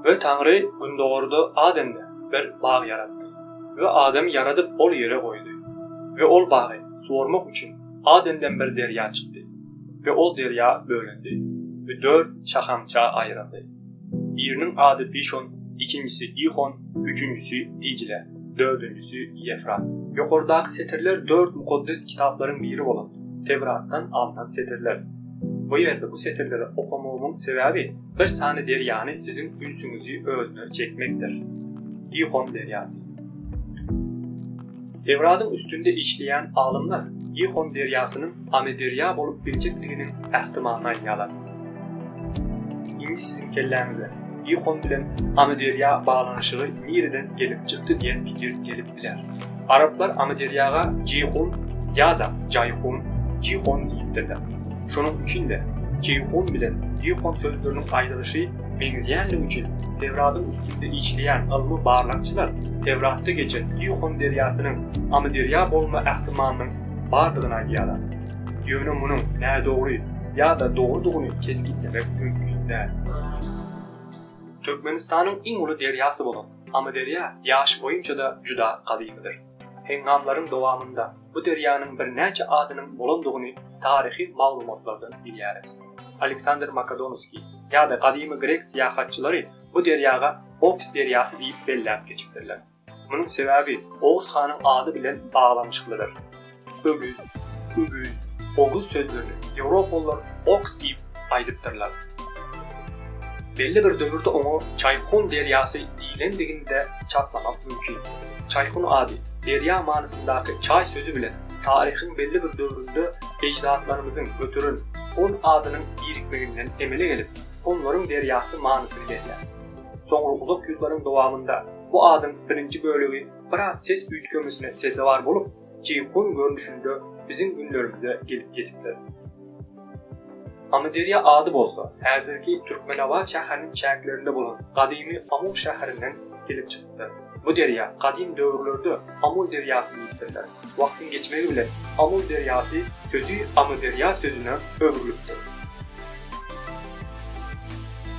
We Taňry gündogarda Adende bir bag ýaratdy. We Adamy ýaradyp ol ýere goýdy. We ol bagy suwarmak üçin Adenden bir derýa çykdy. We ol derýa bölündi we dört şahamça aýryldy. Biriniň ady Pişon, ikinjisi Gihon, üçünjisi Dijle, dördünjisi Ýefrat. Ýokardaky setirler dört mukaddes kitaplaryň biri bolan Tewratdan alnan setirler. Bu ýerde bu setirleri okamagymyň sebäbi bir sany derýany siziň ünsüňizi özüne çekmekdir. Gihon derýasy. Tewradyň üstünde işleýän alymlar Gihon derýasynyň Amyderýa bolup biljekliginiň ähtimalyny aýdýarlar. Indi siziň kelläňize Gihon bilen Amyderýa baglanyşygy nireden gelip çykdy diýen pikir gelip biler. Araplar Amyderýaga Jeýhun ýa-da Jaýhun, Jihon diýipdirler. Şonuň üçin-de, Jeýhun bilen Gihon sözleriniň aýdylyşy meňzeýänligi üçin Tewradyň üstünde işleýän ylmy barlagçylar Tewratda geçen Gihon derýasynyň Amyderýa bolma ähtimalynyň bardygyny aýdýarlar. Ýöne munuň nädogry ýa-da dogrudygyny kesgitlemek mümkin däl. Türkmenistanyň iň uly derýasy bolan Amyderýa ýaşy boýunça-da juda gadymydyr. Heňňamlaryň dowamynda bu derýanyň birnäçe adynyň bolandygyny taryhy maglumatlardan bilýäris. Aleksandr Makedonskiý ýa-da gadymy grek syýahatçylary bu derýaga Oks derýasy diýip belläp geçipdirler. Munuň sebäbi Oguz hanyň ady bilen baglanyşyklydyr. Ögüz, Ügüz, Oguz sözlerini ýewropalylar Oks diýip aýdypdyrlar. Belli bir döwürde oňa Çaýhun derýasy diýlendigini-de çaklamak mümkin. Çaýhun ady derýa manysyndaky çaý sözi bilen taryhyň belli bir döwründe eždatlarymyzyň göteren Hun adynyň birikmeginden emele gelip, Hunlaryň derýasy manysyny berýär. Soňra uzak ýyllaryň dowamynda bu adyň birinji bölegi biraz ses üýtgemesine sezewar bolup, Jeýhun görnüşinde biziň günlerimize gelip ýetipdir. Amyderýa ady bolsa häzirki Türkmenabat şäheriniň çäklerinde bolan gadymy Amul şäherinden gelip çykypdyr. Bu derýa gadym döwürlerde Amul derýasy diýipdirler. Wagtyň geçmegi bilen Amul derýasy sözi Amyderýa sözüne öwrülipdir.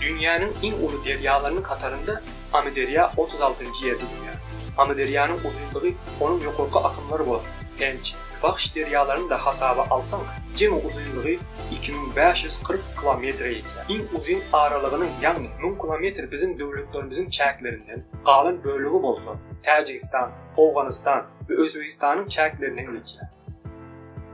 Dünýäniň iň uly derýalarynyň hatarynda Amyderýa 36-njy ýerde durýar. Amyderýanyň uzynlygy onuň ýokarky akymlary bolan Penç, Wahş derýalaryny-da hasaba alsaň, jemi uzynlygy 2540 kilometre ýetýär. Iň uzyn aralygynyň, ýagny müň kilometr biziň döwletlerimiziň çäklerinden, galan bölegi bolsa Täjigistan, Owganystan we Özbegistanyň çäklerinden geçýär.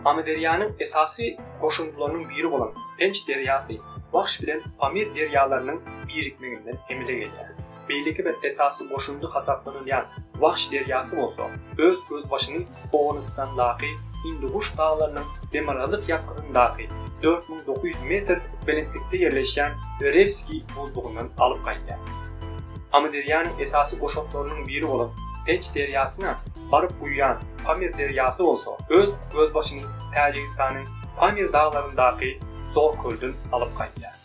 Amyderýanyň esasy goşundylarynyň biri bolan Penç derýasy Wahş bilen Pamir derýalarynyň birikmeginden emele gelýär. Beýleki bir esasy goşundy hasaplanylýan Wahş derýasy bolsa öz gözbaşyny Owganystandaky Hindiguş daglarynyň demirgazyk ýapgydyndaky 4900 metr belentlikde ýerleşýän Werewskiý buzlugyndan alyp gaýdýar. Amyderýanyň esasy goşantlarynyň biri bolan Penç derýasyna baryp guýýan Pamir derýasy bolsa öz gözbaşyny Täjigistanyň Pamir daglaryndaky Zor kölden alyp gaýdýar.